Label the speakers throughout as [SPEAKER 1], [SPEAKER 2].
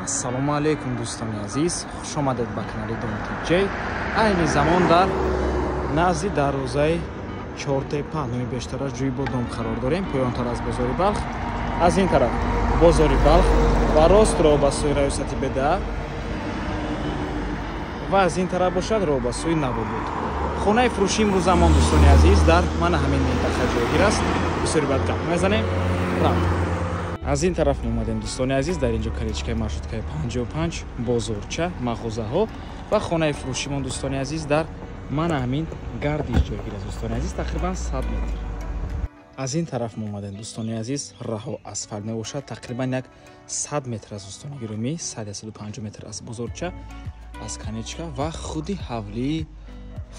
[SPEAKER 1] Ассалому алайкум дӯстони азиз, хуш омадед ба канали Дом ТҶ. Айни замон дар назди дарвозаи Чортепа, номи бештараш Ҷӯйбодом қарор дорем, поёнтар аз бозори Балх. Аз ин тараф бозори Балх ва рост роҳ ба сӯи раёсати БДА ва аз ин тараф бошад роҳ ба сӯи Навобод. Хонаи фурӯшӣ имрӯзамон дӯстони азиз дар мана ҳамин минтақа ҷойгир аст. Бисёри баъд гап мезанем. Рафт. Аз ин тараф омадем дӯстони азиз, дар инҷо каличкаи маршруткаи 55, бозорча, мағозаҳо ва хонаи фурӯшимон дӯстони азиз дар мана ҳамин гардиш ҷойгир аст дӯстони азиз, тақрибан 100 метр. Аз ин тараф омадем дӯстони азиз, раҳо асфалт мебошад, тақрибан як 100 метр аз дӯстони гиромӣ, 150 метр аз бозорча, аз канечка ва худи ҳавлии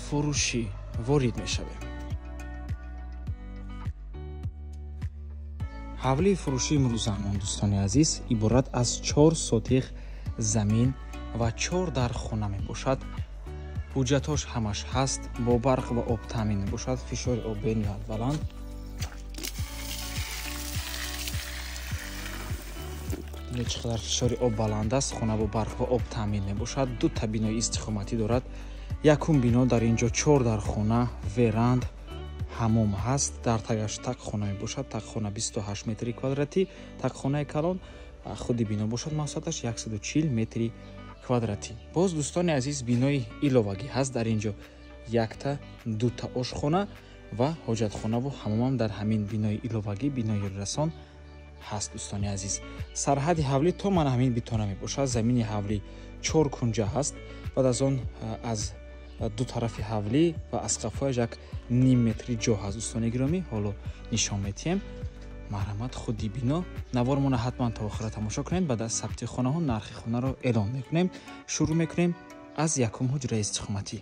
[SPEAKER 1] фурӯшӣ ворид мешавем. Ҳавлии фурӯшии имрӯзамон дӯстони азиз иборат аз 4 сотиқ замин ва 4 дар хона мебошад. Ҳуҷҷатҳош ҳамаш ҳаст, бо барқ ва об таъмин мебошад, фишори об бениҳоят баланд. Чӣ қадар фишори об баланд аст, хона бо барқ ва об таъмин мебошад. Ду та бинои истиқоматӣ дорад. Якум бино дар инҷо 4 дар хона, веранд, ҳамом ҳаст. Дар тагаш тақхона мебошад, тақхона 28 метри квадратӣ, тақхонаи калон. Худи бино бошад масоҳаташ 140 метри квадратӣ. Боз дӯстони азиз бинои иловагӣ ҳаст, дар инҷо якта, дута ошхона ва ҳоҷатхонаву ҳамомам дар ҳамин бинои иловагӣ, бинои расон ҳаст дӯстони азиз. Сарҳади ҳавлӣ то мана ҳамин битона мебошад. Замини ҳавлӣ 4 кунҷа ҳаст. Баъд аз он аз ду тарафи ҳавлӣ ва аз қафояш як ним метри ҷо ҳаст дӯстони гиромӣ, ҳоло нишон метиҳем. Марҳамат, худи бино. Навормона ҳатман то охира тамошо кунед. Баъд аз сабти хонаҳо нархи хонаро эълон мекунем. Шурӯъ мекунем аз якум ҳуҷраи истиқоматӣ.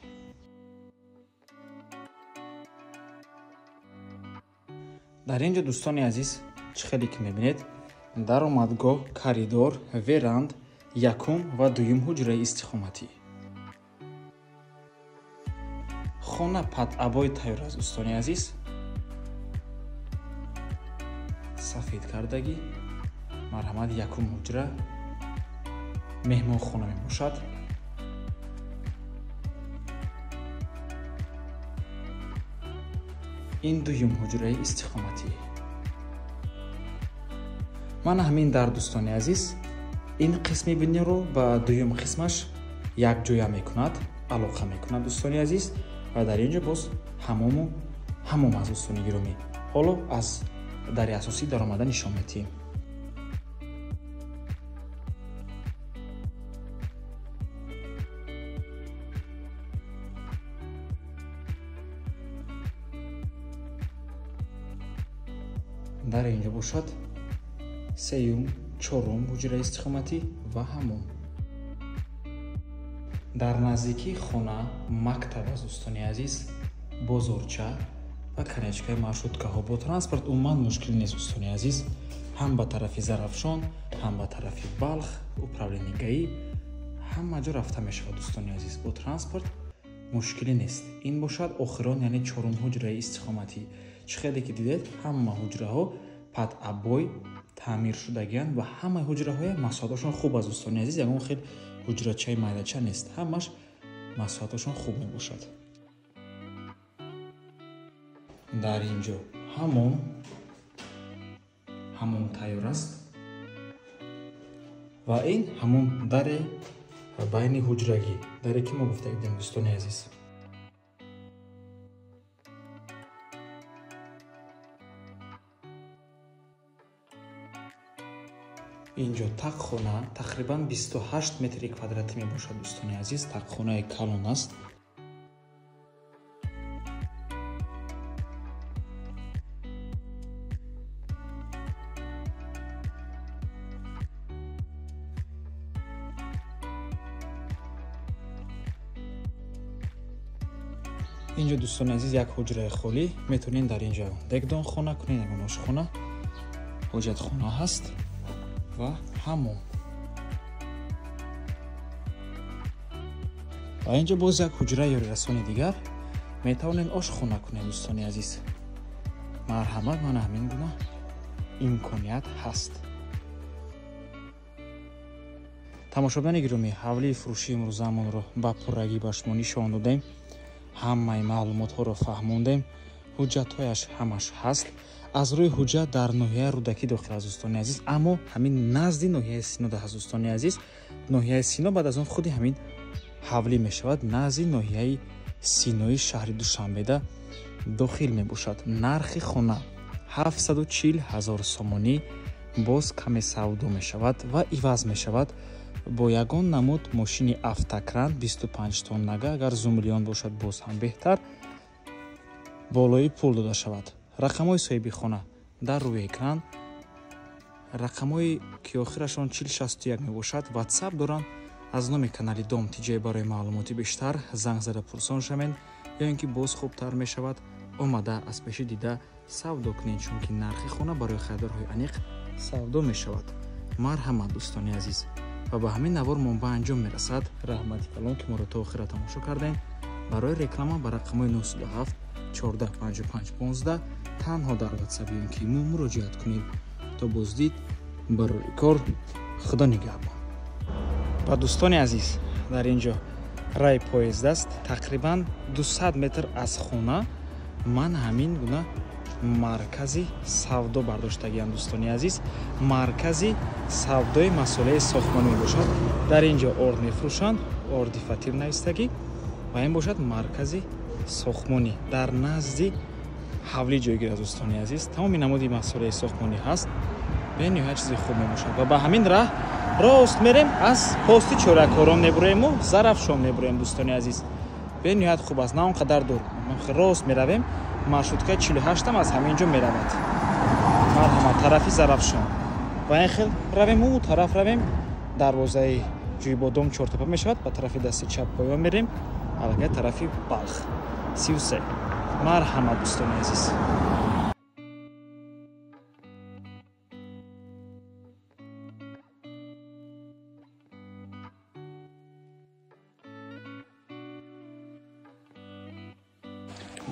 [SPEAKER 1] Дар ин ҷо дӯстони азиз чӣ хеле ки мебинед, даромадгоҳ, коридор, веранд, якум ва дуюм ҳуҷраи истиқоматӣ. Хона патъабой тайёр аст дӯстони азиз, сафед кардагӣ. Марҳамат, якум ҳуҷра меҳмонхона мебошад. Ин дуюм ҳуҷраи истиқоматӣ. Мана ҳамин дар дӯстони азиз ин қисми биноро ба дуюм қисмаш якҷоя мекунад, алоқа мекунад дӯстони азиз. Ва дар ин ҷо боз ҳамому ҳамом аст дӯстони гиромӣ. Ҳоло аз дари асосӣ даромада нишон медиҳем. Дар ин ҷо бошад сеюм, чорум ҳуҷраи истиқоматӣ ва ҳамом. Дар наздикии хона мактаб аст дӯстони азиз, бозорча ва канечкаи маршруткаҳо. Бо транспорт умуман мушкил нест дӯстони азиз, ҳам ба тарафи Зарафшон, ҳам ба тарафи Балх, управлени ГАИ, ҳама ҷо рафта мешавад дӯстони азиз. Бо транспорт мушкилӣ нест. Ин бошад охирон, яъне чорум ҳуҷраи истиқоматӣ. Чӣ хеле ки дидед, ҳама ҳуҷраҳо патъабой таъмир шудагианд ва ҳамаи ҳуҷраҳоя масоҳаташон хуб аст дӯстони азиз. Ягон хел ҳуҷрачаи майдача нест, ҳамаш масоҳаташон хуб мебошад. Дар ин ҷо ҳамом тайёр аст ва ин ҳамон даре байни ҳуҷрагӣ, даре ки мо гуфта будем дӯстони азиз. Инҷо тақхона тақрибан 28 метри квадратӣ мебошад дӯстони азиз. Тақхонаи калон аст. Инҷо дӯстони азиз як ҳуҷраи холӣ, метавонед дар инҷо дегдонхона кунед, ягон ошхона, ҳоҷатхона ҳаст ва ҳамом. Ва инҷо боз як ҳуҷраи ёрирасони дигар, метавонед ошхона кунед дӯстони азиз. Марҳамат, мана ҳамин гуна имконият ҳаст. Тамошобинони гиромӣ, ҳавлии фурӯшии имрӯзаамонро ба пуррагӣ ба шумо нишон додем, ҳамаи маълумотҳоро фаҳмондем, ҳуҷҷатҳояш ҳамаш ҳаст. Аз рӯи ҳуҷҷат дар ноҳияи Рӯдакӣ дохил аст, дӯстони азиз, аммо ҳамин назди ноҳияи Сино аст, дӯстони азиз. Ноҳияи Сино баъд аз он худи ҳамин ҳавлӣ мешавад, назди ноҳияи Синои шаҳри Душанбеда дохил мебошад. Нархи хона 740 000 сомонӣ, боз каме савдо мешавад ва иваз мешавад бо ягон намуд мошини автокран 25 тоннага, агар зумлиён бошад боз ҳам беҳтар, болои пул дода шавад. Рақамҳои соҳиби хона дар рӯи экран, рақамҳое ки охирашон 4061 мебошад, WhatsApp доранд. Аз номи канали Дом ТЖ барои маълумоти бештар занг зада пурсон шавед, ё ин ки боз хубтар мешавад омада аз пеши дида савдо кунед, чунки нархи хона барои харидорҳои аниқ савдо мешавад. Марҳамат, дӯстони азиз. Ва ба ҳамин навор мо ба анҷом мерасад. Раҳмати калон ки моро то охира тамошо кардем. Барои реклама ба рақамҳои 907 14 55 15 танҳо дар WhatsApp ё ин ки мо муроҷиат кунед. То боздид, барои кор, Худо нигаҳбон. Ва дӯстони азиз, дар ин ҷо рай поезд аст. Тақрибан 200 метр аз хона ман ҳамин гуна маркази савдо бардоштагиам, дӯстони азиз. Маркази савдои масолеҳи сохтмонӣ мебошад. Дар ин ҷо орд мефурӯшанд, орди фатир навистагӣ, ва ин бошад маркази сохтмонӣ дар назди ҳавлӣ ҷойгир аст, дӯстони азиз. Тамоми намуди масолеҳи сохтмонӣ ҳаст, бениҳоят чизи хуб мебошад. Ва ба ҳамин раҳ рост мерем, аз пости чоракорон мебуроему Зарафшон мебуроем, дӯстони азиз. Бениҳоят хуб аст, на он қадар дур. Рост меравем, маршруткаи 48 аз ҳамин ҷо меравад. Марҳамат, тарафи Зарафшон. Ва ин хел равем, ӯ тараф равем, дарвозаи Ҷӯйбодом Чортепа мешавад, ба тарафи дасти чап поён мерем, аллакай тарафи Балх 33. Марҳамат, дӯстони азиз.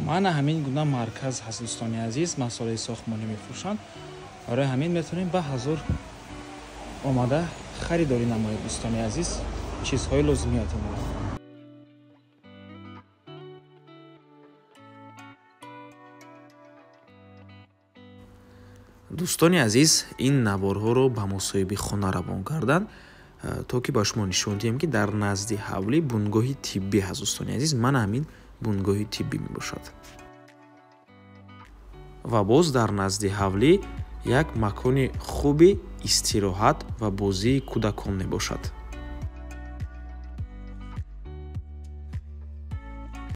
[SPEAKER 1] Мана ҳамин гуна марказ ҳаст, дӯстони азиз, масолеҳи сохтмонӣ мефурӯшанд. Барои ҳамин метавонем ба ҳазур омада харидорӣ намоед, дӯстони азиз, чизҳои лозимиятонро.
[SPEAKER 2] Дӯстони азиз, ин наворҳоро ба мусоҳиби хона равон карданд, то ки ба шумо нишон диҳем, ки дар назди ҳавлӣ бунгоҳи тиббӣ ҳаст, дӯстони азиз. Мана ҳамин бунгоҳи тиббӣ мебошад. Ва боз дар назди ҳавлӣ як макони хуби истироҳат ва бозии кӯдакон мебошад.